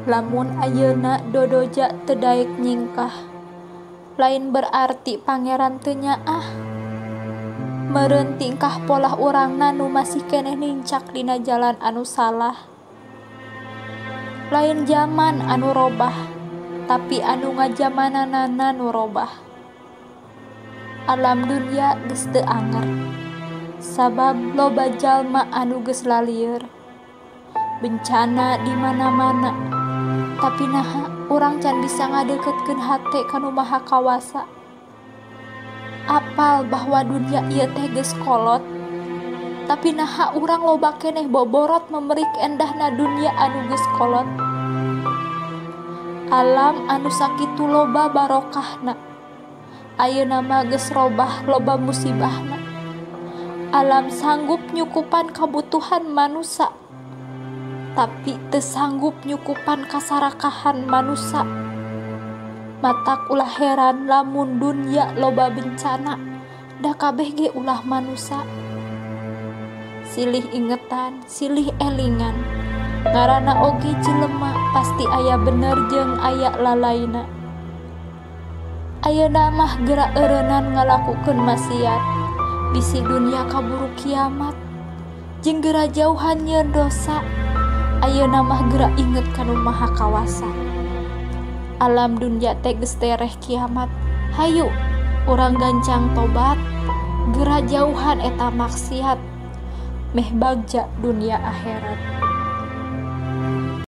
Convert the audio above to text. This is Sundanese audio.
Lamun ayeuna dodoja teu daek nyingkah, lain berarti Pangeran teu nyaah. Meureun tingkah polah urangna nu masih keneh nincak dina jalan anu salah. Lain jaman anu robah, tapi anu ngajamananana nu robah. Alam dunya geus teu anger, sabab loba jalma anu geus lalieur. Bencana di mana-mana, tapi naha urang can bisa ngadeukeutkeun hate ka Nu Maha Kawasa. Apal bahwa dunia ieu teh geus kolot, tapi naha urang loba keneh boborot memerik endahna dunia anu geus kolot. Alam anu sakitu loba barokahna, ayeuna mah geus robah loba musibahna. Alam sanggup nyukupan kabutuhan manusa, tapi teu sanggup nyukupan kasarakahan manusa. Matak ulah heran lamun dunya loba bencana, da kabeh ge ulah manusa. Silih ingetan, silih elingan, ngaranna oge jelema pasti aya bener jeung aya lalaina. Ayeuna mah geura eureunnan ngalakukeun maksiat, bisi dunya kaburu kiamat, jeung geura jauhan nyieun dosa. Ayeuna mah geura inget ka Nu Maha Kawasa. Alam dunya teh geus tereh kiamat. Hayu urang gancang tobat, geura jauhan eta maksiat, meh bagja dunia akhirat.